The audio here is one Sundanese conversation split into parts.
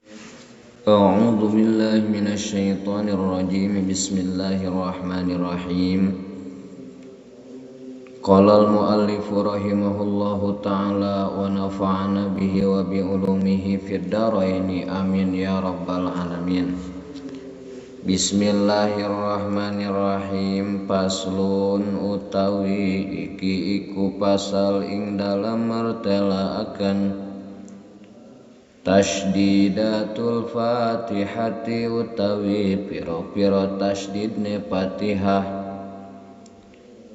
A'udzu billahi minasyaitonir rajim. Bismillahirrahmanirrahim. Qala al-muallif rahimahullahu ta'ala wa nafa'ana bihi wa bi ulumihi fid dharain. Amin ya rabbal alamin. Bismillahirrahmanirrahim. Paslon utawi iki iku pasal ing dalem martelaaken tasdidatul Fatihati utawi pira-pira tasdidne Fatihah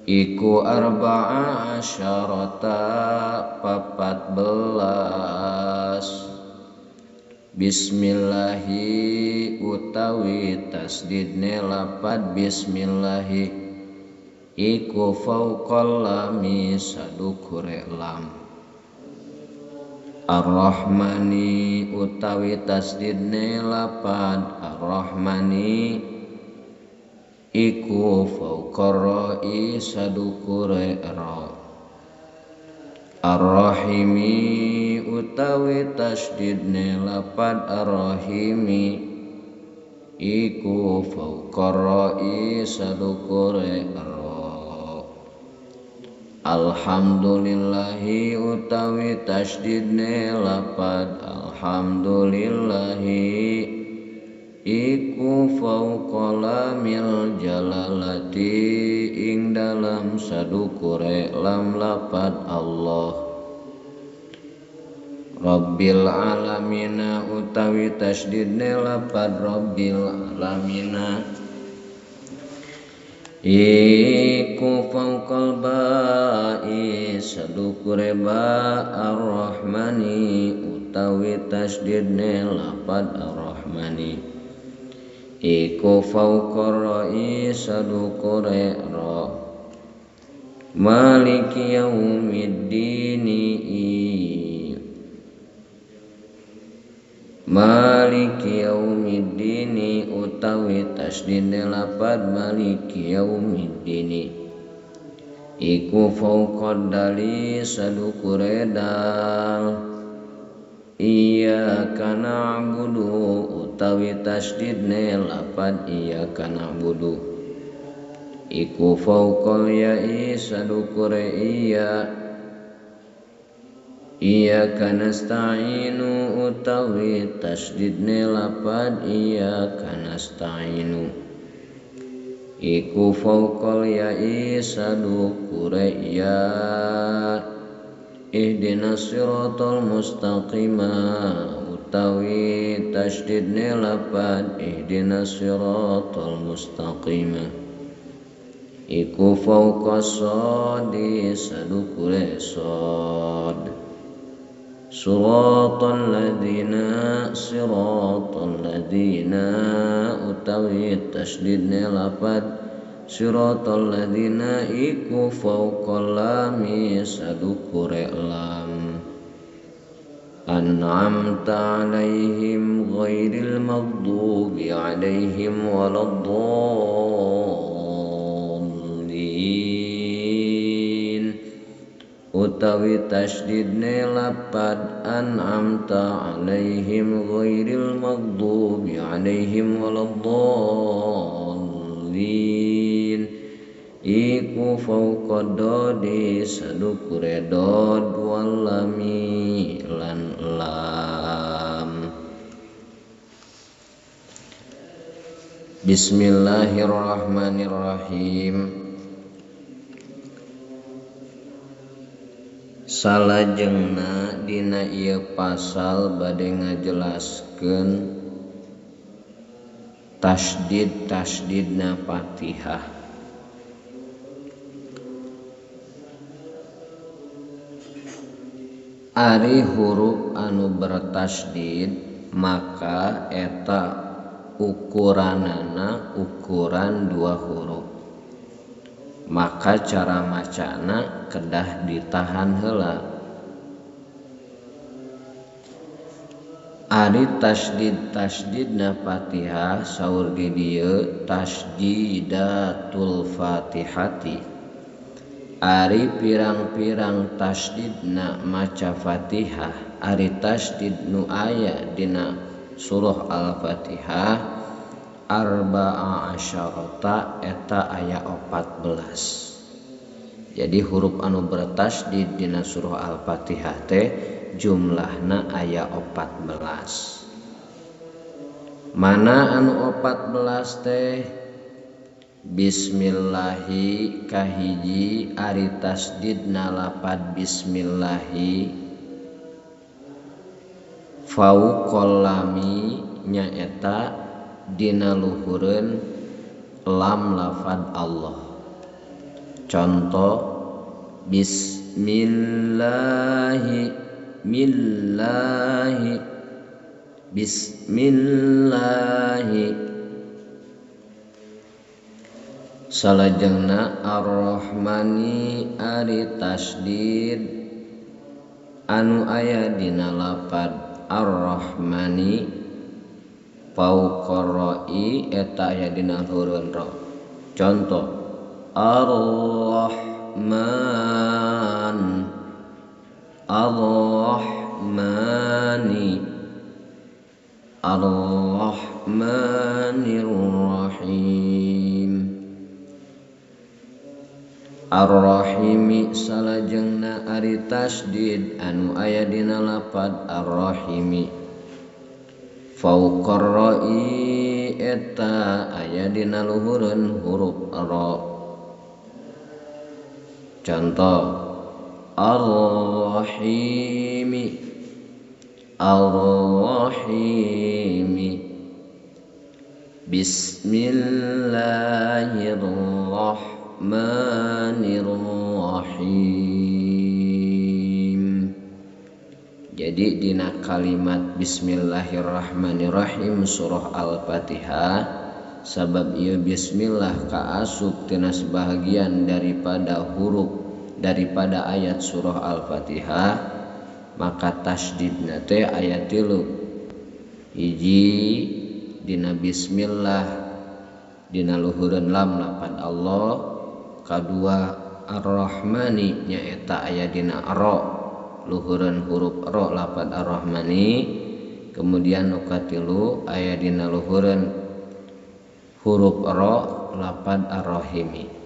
iku arba'a asyarata 14. Bismillahi utawi tasdidne lapad bismillahi iku fauqal lami sadukure lam. Ar-Rahmani utawi tasdidne lapad Ar-Rahmani iku fauqar ra'i sadukure ra. Ar-Rahimi utawi tasdidne lapad Ar-Rahimi iku fauqar ra'i sadukure ra. Alhamdulillahi utawi tasdidne lapad alhamdulillahi iku fauqa lamil jalalati ing dalam sadukure lam lapad Allah. Rabbil alamina utawi tasdidne lapad rabbil alamina iku fauqal ba'i sadukure ba ar-Rahmani utawi tasdidne lapad ar-Rahmani iku fauqar ra'i sadukure ra. Maliki yaumiddini Maliki yaumiddini utawi tasdidne lapad maliki yaumiddini iku fauqad dali sadukure dal. Iyyaka na'budu utawi tasdidne lapad iyyaka na'budu iku fauqal ya'i sadukure iya. Iyyaka nasta'inu utawi tasdidne lapad iyyaka nasta'inu iku fauqal ya'i sadukure ya. Ihdinas siratal mustaqima utawi tasdidne lapad ihdinas siratal mustaqima iku fauqas shadi sadukure shad. Siratal ladzina siratal ladzina utawi tasdidne lapad siratal ladzina iku fauqal lami sadukure lam. An'amta 'alaihim ghairil maghdubi 'alaihim waladdallin utawi tasdidne lapad an'amta 'alaihim ghairil maghdubi 'alaihim waladdallin iku fauqa dodi sadukure dod walami lan lam. Bismillahirrahmanirrahim. Salajengna dina ieu pasal bade ngajelaskeun tasdid tasdidna Fatihah. Ari huruf anu bertasdid maka eta ukuranana ukuran dua huruf, maka cara macana kedah ditahan heula. Ari tasdid tasdidna Fatihah saur di dieu tasdidatul Fatihati. Ari pirang-pirang tasdidna maca Fatihah, ari tasdid nu aya dina surah Al-Fatihah arba'a asyarata eta aya 14. Jadi huruf anu bertasydid dina surah Al-Fatihah teh jumlahna aya 14. Mana anu 14 teh? Bismillahi kahiji ari tasdidna lapad bismillahi fauqal lami nyaeta dina luhureun lam lafad Allah. Contoh bismillahi millahi bismillahi. Salajengna ar-Rahmani ari tasdid anu aya dina lapad ar-Rahmani fauqarra'i eta aya dina luhureun ra. Contoh ar-Rahman ar-Rahmani ar-Rahmanir Rahim. Ar-Rahimi salajengna ari tasdid anu aya dina lapad Ar-Rahimi fauqar ra'i eta aya dina luhureun huruf ra. Contoh Ar-Rahimi Ar-Rahimi. Bismillahirrahmanirrahim. Jadi dina kalimat bismillahirrahmanirrahim surah Al-Fatihah sabab ieu bismillah kaasup tina sebahagian daripada huruf daripada ayat surah Al-Fatihah, maka tasdidna teh aya 3. Hiji dina bismillah dina luhureun lam lapad Allah, kadua Ar-Rahmani nyaeta aya dina ra luhureun huruf ra lapad Ar-Rahmani, kemudian nu katilu aya dina luhureun huruf ra lapad Ar-Rahimi.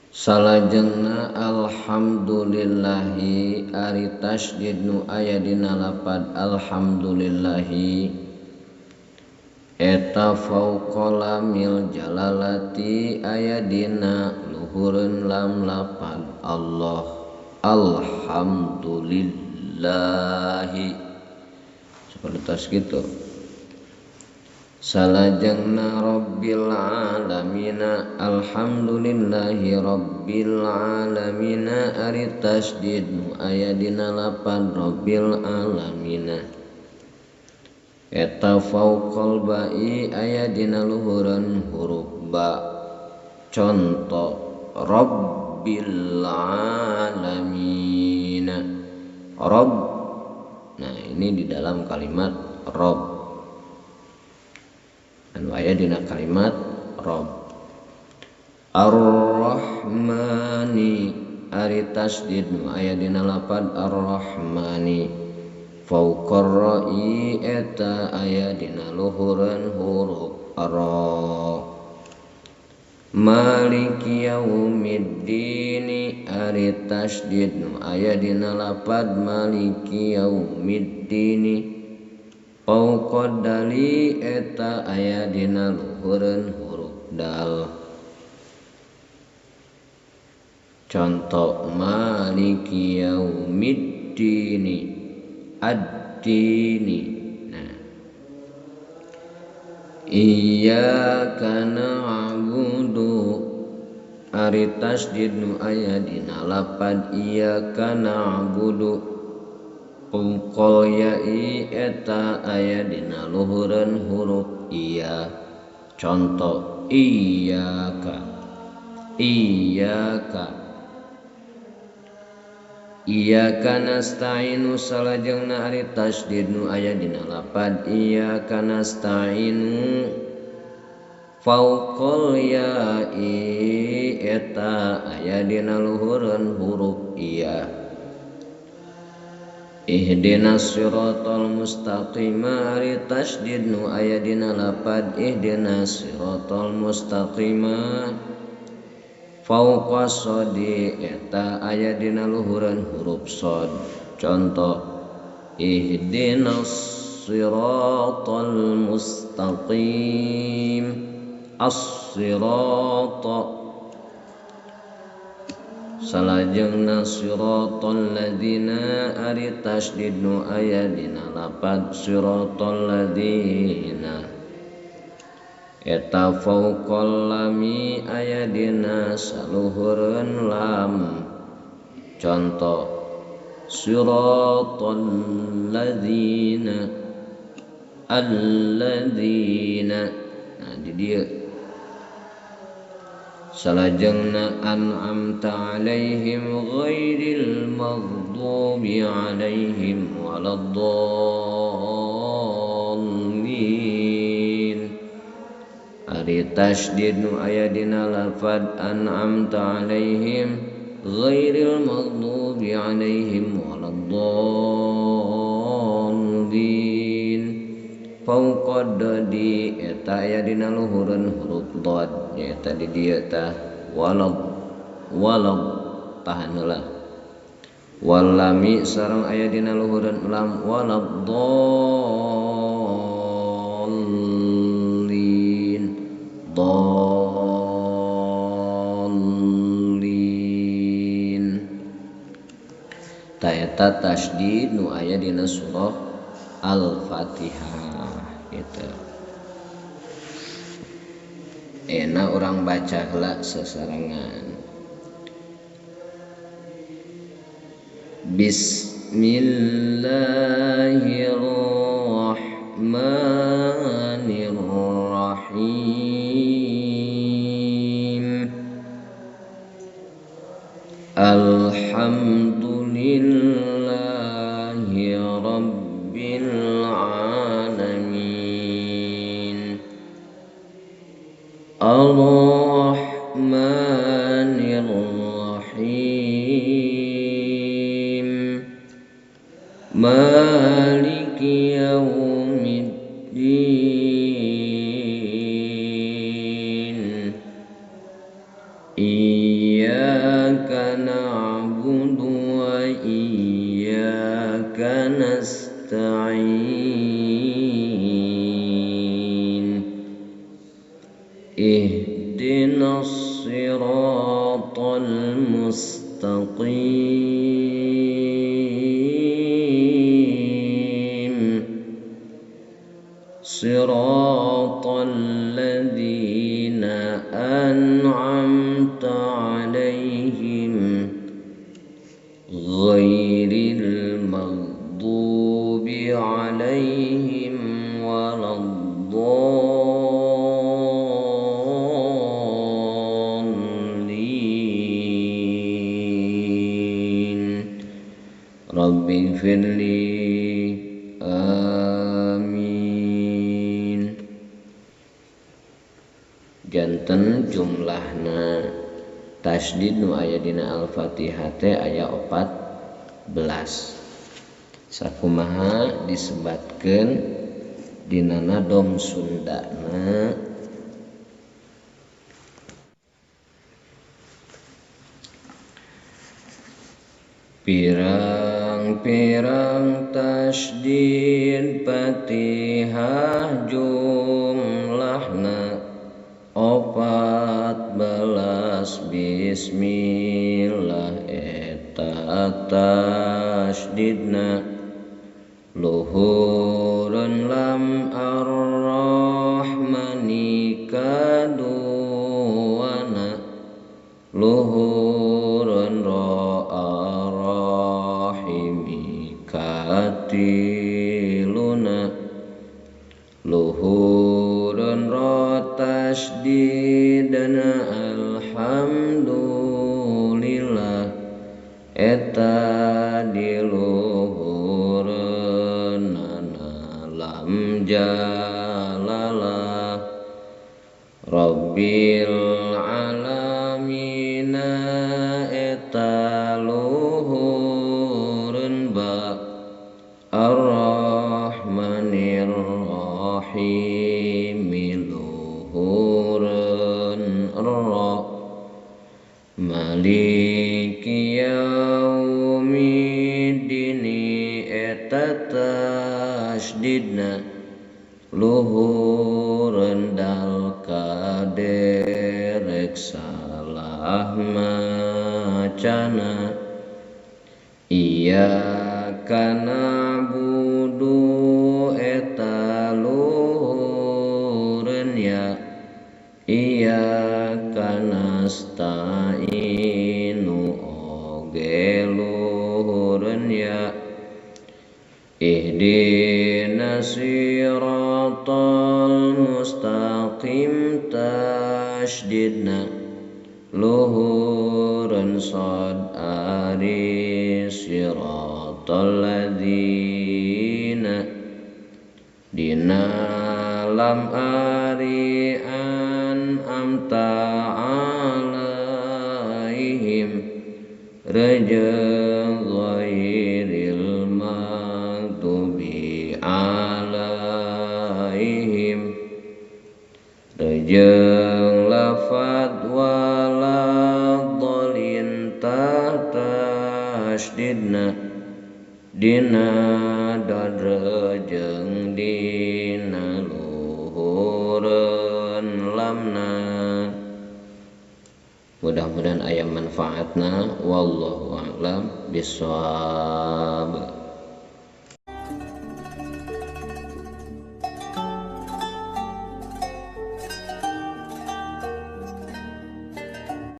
Salajengna alhamdulillahi ari tasdid nu aya dina lapad alhamdulillahi eta fauqalamil jalalati aya dina luhureun lam lapad Allah. Alhamdulillahi seperti tas gitu. Salajengna rabbil alamina alhamdulillahi rabbil alamina ari tasdid nu aya dina lapad rabbil alamina eta fauqal ba'i aya dina luhureun huruf ba. Contoh rabbil alamina rob. Nah ini di dalam kalimat rob anu aya dina kalimat rob. Ar-Rahmani ari tasdid nu aya dina lapad Ar-Rahmani fauqar ra'i eta aya dina luhureun huruf ra. Maliki yaumiddini ari tasdid nu aya dina lapad maliki yaumiddini fauqad dali eta aya dina luhureun huruf dal. Contoh maliki yaumiddini ad-dini. Nah, iyyaka na'budu ari tasdid nu aya dina lapad iyyaka na'budu fauqal ya'i eta aya dina luhureun huruf iya. Contoh iyyaka iyyaka. Iyyaka nasta'inu salajengna ari tasdid nu aya dina lapad iyyaka nasta'inu fauqal ya'i eta aya dina luhureun huruf iya. Ihdinas siratal mustaqim ari tasydid nu aya dina lapad ihdinas siratal mustaqim fauqa sodi eta aya dina luhureun huruf sod. Contoh ihdinas siratal mustaqim as-sirata salajengna siratal ladzina ari tasydid nu aya dina lapad siratal ladzina eta fauqal lami aya dina saluhureun lam. Contoh siratal ladzina alladzina. Nah di dieu salajengna an'amta 'alaihim ghairil maghdubi 'alaihim waladdallin. Ari tasydid nu aya dina lafad an'amta 'alaihim ghairil maghdubi 'alaihim waladdallin fauqa dadi eta aya dina luhureun huruf dhad nyaeta di dieu tah walad walad tahan heula walami sareng aya dina luhureun lam waladdallin dallin. Ta eta tasydid nu aya dina surah Al-Fatihah gitu. Enak orang baca heula sesarengan. Bismillahirrahmanirrahim. Alhamdulillahi rabbil alamin. Ar-Rahmanir Rahim. Maliki yaumiddin. Iyyaka na'budu wa iyyaka nasta'in. Ihdinas siratal mustaqim. Siratal ladzina an'amta 'alaihim ghairil maghdubi 'alaihim waladdallin. Rabbighfirli amin. Janten jumlahna tasydid nu aya dina Al-Fatihah teh aya 14. Sakumaha disebatkeun dina nadom Sundana. Pirang-pirang tasydid Fatihah jumlahna 14. Bismillah eta tasydidna luhureun lam ar-Rahmani kaduana luhureun ra ar-Rahimi katiluna luhureun ra tasydidna alhamdulillah eta diluhureunana lam jalalah rabbil alamina eta luhureun ba Maliki yaumiddini eta tasydidna luhureun dal kaderek salah macana. Iyyaka na'budu eta luhureun ya. Iyyaka nasta'inu oge luhureun ya. Ihdinas siratal mustaqim tasydidna luhureun sad ari siratal ladzina dina lam ari an'amta alaihim rejeung ghairil maghdubi alaihim rejeung lafadz waladhdallin tasydidna dina dad rejeung dina luhureun lamna. Mudah-mudahan aya manfaatna, wallahu a'lam bissawab.